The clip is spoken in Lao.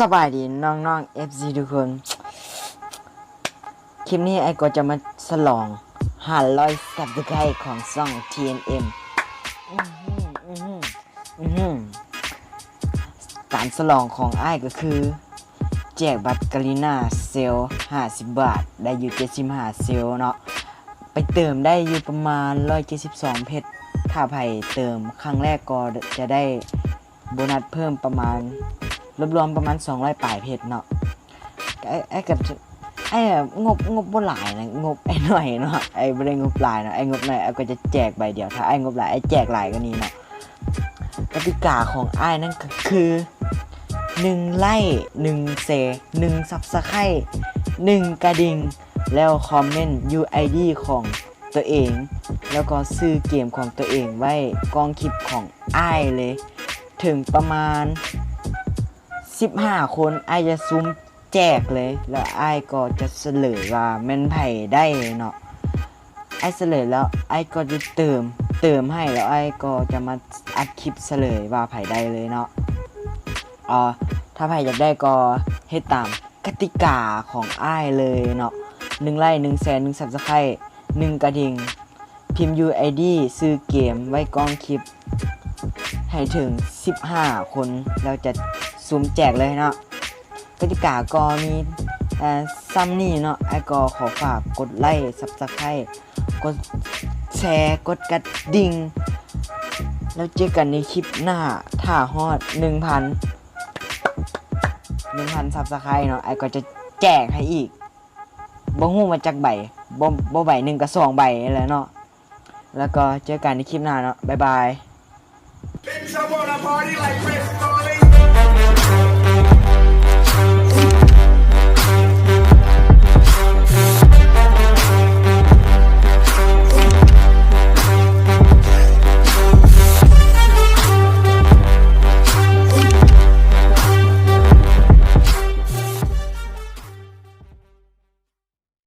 ສະບາຍດີນ້ອງໆ ເອັຟຊີ ທຸກຄົນ. ຄລິບນີ້ອ້າຍກໍຈະມາສະຫຼອງຫ້າຮ້ອຍ Subscribe ຂອງຊ່ອງ ທີເອັນເອັມ. ອືຫື ອືຫື ອືຫື ການສະຫຼອງຂອງອ້າຍກໍຄື ແຈກບັດ Garena Sale ຫ້າສິບບາດ ໄດ້ຢູ່ເຈັດສິບຫ້າເຊວເນາະ, ໄປເຕີມໄດ້ຢູ່ປະມານຮ້ອຍເຈັດສິບສອງເພັດ. ຖ້າໃຜເຕີມຄັ້ງແລກກໍຈະໄດ້ໂບນັດເພີ່ມປະມານ ລວມໆປະມານສອງຮ້ອຍປາຍເພັດເນາະ. ອ້າຍ ອ້າຍກໍ ອ້າຍງົບ ງົບບໍ່ຫຼາຍນະ, ງົບອ້າຍໜ້ອຍເນາະ, ອ້າຍບໍ່ໄດ້ງົບຫຼາຍເນາະ, ອ້າຍງົບໜ້ອຍ ອ້າຍກໍຈະແຈກໃບດຽວ, ຖ້າອ້າຍງົບຫຼາຍ ອ້າຍແຈກຫຼາຍກວ່ານີ້ເນາະ. ກະຕິກາຂອງອ້າຍນັ້ນກໍຄື ໜຶ່ງໄລ້ ໜຶ່ງແຊ ໜຶ່ງ Subscribe ໜຶ່ງກະດິ່ງ ແລ້ວຄອມເມັນ UID ຂອງຕົວເອງ ແລ້ວກໍຊື່ເກມຂອງຕົວເອງໄວ້ກ້ອງຄລິບຂອງອ້າຍເລີຍ. ເຖິງປະມານສິບຫ້າຄົນ ອ້າຍຈະສຸ່ມ ແຈກເລີຍ ແລ້ວອ້າຍກໍຈະສະເຫຼີຍວ່າແມ່ນໃຜໄດ້ເນາະ. ອ້າຍສະເຫຼີຍແລ້ວ ອ້າຍກໍຈະເຕີມ ເຕີມໃຫ້ ແລ້ວອ້າຍກໍຈະມາອັດຄລິບສະເຫຼີຍວ່າໃຜໄດ້ເລີຍເນາະ. ເອີ ຖ້າໃຜຢາກໄດ້ກໍເຮັດຕາມກະຕິກາຂອງອ້າຍເລີຍເນາະ, ໜຶ່ງໄລ້ ໜຶ່ງແຊ ໜຶ່ງ Subscribe ໜຶ່ງກະດິ່ງ, ພິມ UID ຊື່ເກມໄວ້ກ້ອງຄລິບໃຫ້ເຖິງສິບຫ້າຄົນ ແລ້ວຈະສຸ່ມແຈກເລີຍເນາະ. ກະຕິກາກໍມີ ເອີ ຊ່ຳນີ້ເນາະ. ອ້າຍກໍຂໍຝາກກົດໄລ້ Subscribe ກົດແຊ ກົດກະດິ່ງ ແລ້ວເຈີກັນໃນຄລິບໜ້າ. ຖ້າຮອດໜຶ່ງພັນ ໜຶ່ງພັນ Subscribe ເນາະ, ອ້າຍກໍຈະແຈກໃຫ້ອີກ ບໍ່ຮູ້ວ່າຈັກໃບ ບໍ່ ບໍ່ໃບໜຶ່ງກໍສອງໃບແຫຼະເນາະ. ແລ້ວກໍເຈີກັນໃນຄລິບໜ້າເນາະ. ບາຍບາຍ.